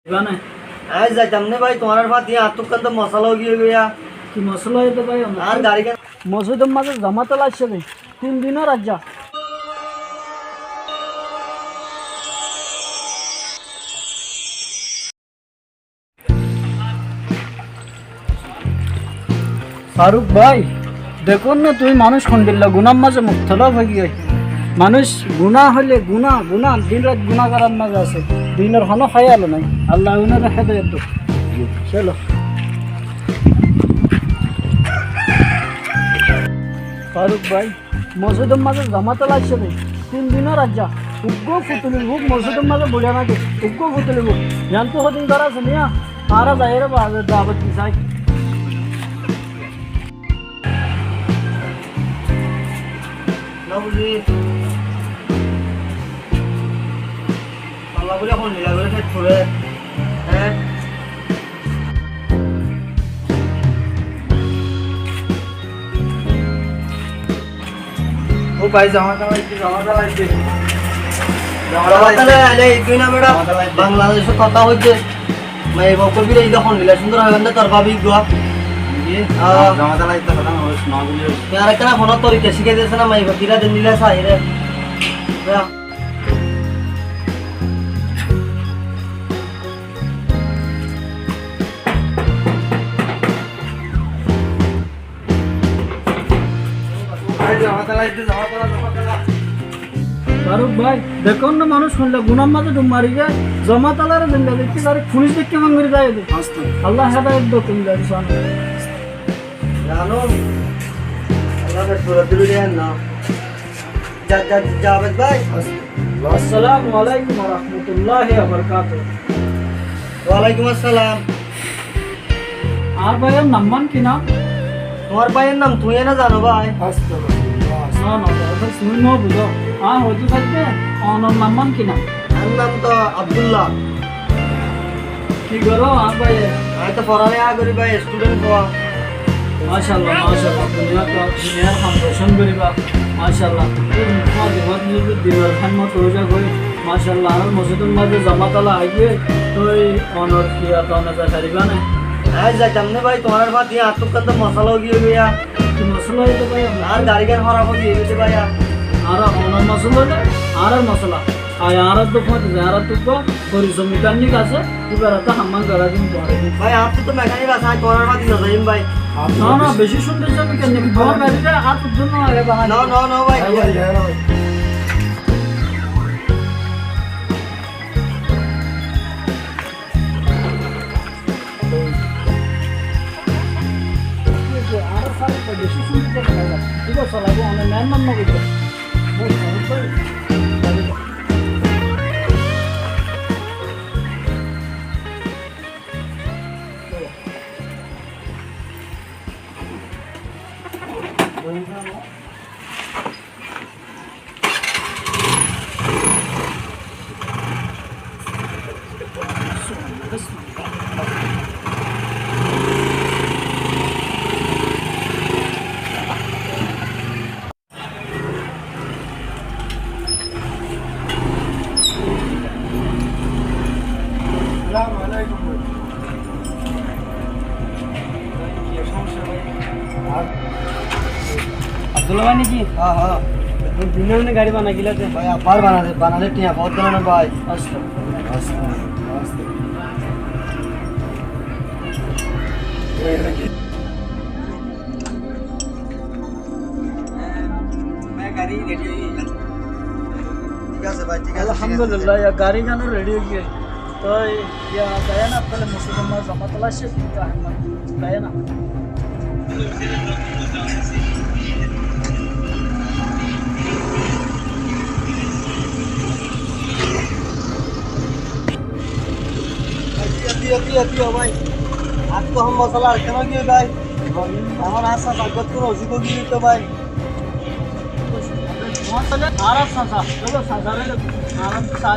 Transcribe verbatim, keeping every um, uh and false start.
Añí zaitam né bái, tuáñrar fáti añáttu ekkán to mosala ói giyói. Ki mosala óiye de bái? Añár gari gán mosjidor mazé zomatola aiccé de, tin dinor aijja. Faruk bái, dekór na tuñí manúic hondilla gunár mazé mubtola ói giyé. Manúic guná hoilé guná, guná, din rait guná gorár mazé asé. Dinor honó héyal nái. Allah unáre hédayot douk. Cólo. Faruk bái, mosjidor mazé zomatola aiccé de, tin dinor aijja. Uggwá futulor buk mosjidor mazé boiccé naki, uggwá futulor buk. Yián to hodin dóra asé niya, añára zaiyóre ba-, dawot di sai. Na buzí. Alla buli hondilla gorí feth fure. Hé? Ó bái, zomatola aitté, zomatola aitté. Zomatola aitté. Zomatola aitté, dui nombor. Zomatola aitté. Bangladecór hotá hoitté. Maiyafua kobire, íba hondilla cúndor hoiban de tor bábi gua. Ki? Ah. Zomatola aitté hotá no hois, no buli hois. Tuñí arekkán fonor torika cíkai diyó na, maiyafua kira de nila sai re. Ya. Faruk bái, dekór na manúic hondilla gunár mazé dub mari giyé, zomatolaré zendilla dekí, añáre fulic dekí mangori zai de. Astaghfirullah. Allah hédayot douk, tuñí zai de. Zano, Allah bes bura dili de na. Ja-, Ja-, Javed bái. Assalamu alaikum wa rahmatullahi wa barakatuhu. Walaikum assalam. Añár báiyor nam man ki nam? Tuáñr báiyor nam tuñí no zano bái? Astagfirullah. No, no, no, tuñí no buzó. Añí hoitó saidde, onor nam man ki nam? Añár nam to Abdullah. Ki goró, añár bái? Añí to foráleha gorí bái, student fua. Macállah, macállah, duniyar, duniyar ham roshon goríba. Macállah. Tuáñr dinor ham roshon gorí. Macállah, añárar mosjidor mazé zomatola aigiyé, toi onor ki ar onor zai faribá né? Añí zaitam né bái, tuáñrar fáti añáttu ekkán to mosala ói giyói. Ki mosala óiye de bái? Añár gari gán hóraf ói giyói de bái. Añára onor mosala óile añárar mosala. Ai, añárar to fáti zai, añárar to ba Hori Somi mekanik asé, ibára to ham gorai dim tuáñre. Bái, añáttu to mekanik asé, añí tuáñrar fáti no zaiyum bái. No, no, beci cúndor mekanik, tuáñr gari de añáttu no age bái. No, no, no bái. Bái, bái, bái, bái. আসসালামু আলাইকুম ভাই। আব্দুল্লাহ ভাই নাকি? হ্যাঁ, হ্যাঁ। দুই দিনের মধ্যে গাড়ি বানাই গিলা যে। ভাই, আবার বানালে, বানালে টিয়া বহুত দিল না ভাই। আচ্ছা। আচ্ছা। গাড়ি রেডি অই গেছে। ঠিক আছে ভাই, ঠিক আছে, ঠিক আছে। আলহামদুলিল্লাহ, ইয়া গাড়ি গানো রেডি অই গেছে। তো ইয়া যায় না, তাহলে মুসলমান জমাত আছে, তাই না? দিও, দিও, দিও ভাই। আর তো হম মশলা আর কেন গিয়ে ভাই? আমার আশা ভাগ্যত কোনো অসুখ গিয়ে তো ভাই। আরাম চাচা, চলো চাচা রে, আরাম চাচা।